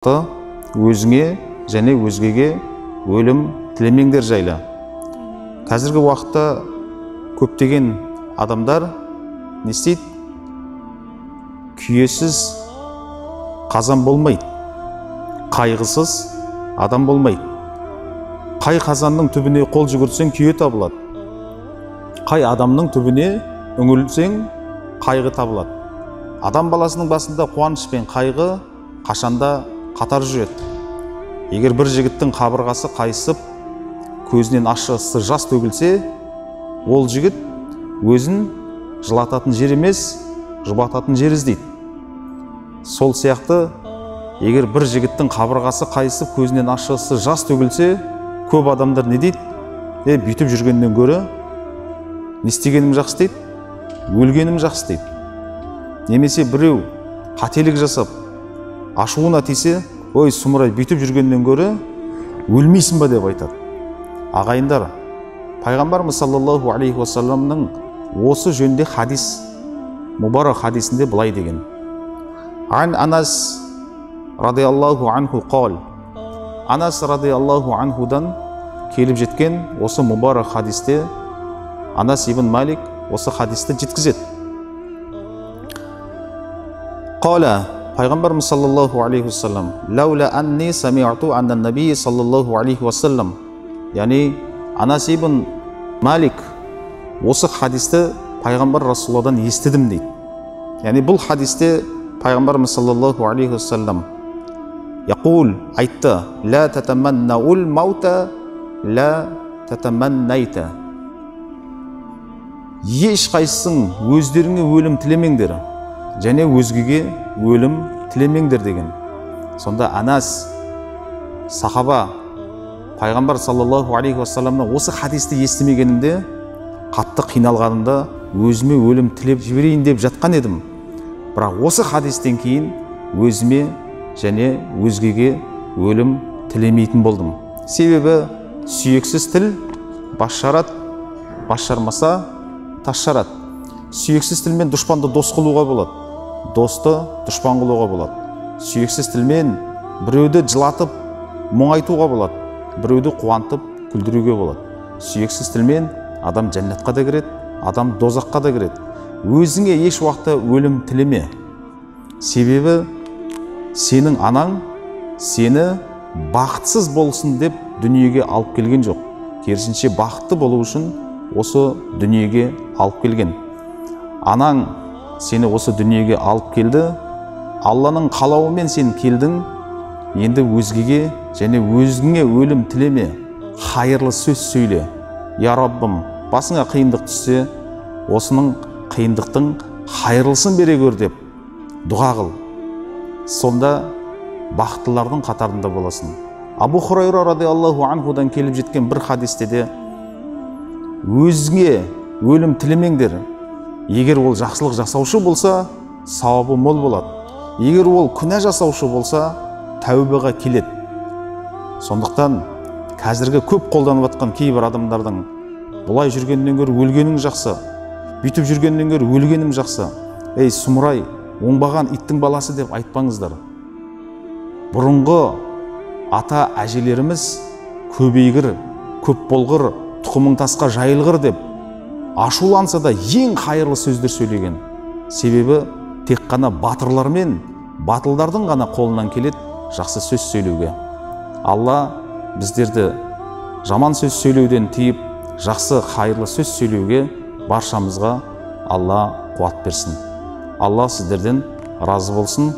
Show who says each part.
Speaker 1: Өзіңе және өзгеге өлім тілемеңдер жайлы. Қазіргі уақытта көптеген адамдар не істейді? Күйесіз қазан болмайды, қайғысыз адам болмайды. Қай қазанның түбіне қол жүгіртсең күйе табылады, қай адамның түбіне үңілсең қайғы табылады. Адам баласының басында қуаныш пен қайғы қашанда қатар жүреді. Егер бір жігіттің қабырғасы қайысып, көзінен ащы жас төгілсе, ол жігіт өзін жылататын жер емес, жұбататын жер іздейді. Сол сияқты, егер бір жігіттің қабырғасы қайысып, көзінен ащы жас төгілсе, көп адамдар не дейді? Бүйтіп жүргеннен гөрі не істегенім жақсы дейді, өлгенім жақсы дейді. Немесе біреу қателік жасап, ашуына тисе, ой, сұмырай, бүйтіп жүргеннен гөрі өлмейсің ба деп айтады. Ағайындар, пайғамбарымыз саллаллаху алейхи уассаламның осы жөнінде хадис, мұбарак хадисінде былай деген. Ан Анас радиаллаху анху қал. Анас радиаллаху анхудан келіп жеткен осы мұбарак хадисте Анас ибн Малик осы хадисті жеткізеді. Қала, пайғамбарымыз саллаллаху алейхи уассалам, лаула анни сами'ту анна наби саллаллаху алейхи уассалам. Яғни Анас ибн Малик осы хадисті пайғамбар Расулалладан естідім дейді. Яғни бұл хадисте пайғамбарымыз саллаллаху алейхи уассалам яқул айтты: ла татаманнаул маута ла татаманнайта. Ешқайсың өздеріңе өлім тілемеңдер және өзгеге өлім тілемеңдер деген. Сонда Анас сахаба пайғамбар саллаллаху алейхи уассаламнан осы хадисті естімегенімде қатты қиналғанымда өзіме өлім тілеп жіберейін деп жатқан едім. Бірақ осы хадистен кейін өзіме және өзгеге өлім тілемейтін болдым. Себебі сүйексіз тіл бас жарады, бас жармаса тас жарады. Сүйексіз тілмен дұшпанды дос қылуға болады, досты дұшпан қылуға болады. Сүйексіз тілмен біреуді жылатып мұңайтуға болады, біреуді қуантып күлдіруге болады. Сүйексіз тілмен адам жәннатқа да кіреді, адам дозаққа да кіреді. Өзіңе еш уақытта өлім тілеме. Себебі сенің анаң сені бақытсыз болсын деп дүниеге алып келген жоқ. Керісінше бақытты болу үшін осы дүниеге алып келген. Анаң сені осы дүниеге алып келді, Алланың қалауымен сен келдің. Енді өзгеге және өзіңе өлім тілеме, хайырлы сөз сөйле. Я Раббым, басыңа қиындық түссе, осының қиындықтың хайырлысын бере көр деп дұға қыл. Сонда бақыттылардың қатарында боласың. Абу Хурайра радиаллаху анхудан келіп жеткен бір хадисте де өзіңе өлім тілемеңдер. Егер ол жақсылық жасаушы болса, сауабы мол болады. Егер ол күнә жасаушы болса, тәубаға келеді. Сондықтан қазіргі көп қолданып жатқан кейбір адамдардың бұлай жүргеннен гөрі өлгенің жақсы, бүйтіп жүргеннен гөрі өлгенім жақсы, ей сұмырай, оңбаған иттің баласы деп айтпаңыздар. Бұрынғы ата әжелеріміз көбейгір, көп болғыр, тұқымың тасқа жайылғыр деп ашуланса да ең қайырлы сөздер сөйлеген. Себебі тек қана батырлар мен батылдардың ғана қолынан келеді жақсы сөз сөйлеуге. Алла біздерді жаман сөз сөйлеуден тыйып, жақсы қайырлы сөз сөйлеуге баршамызға Алла қуат берсін. Алла сіздерден разы болсын.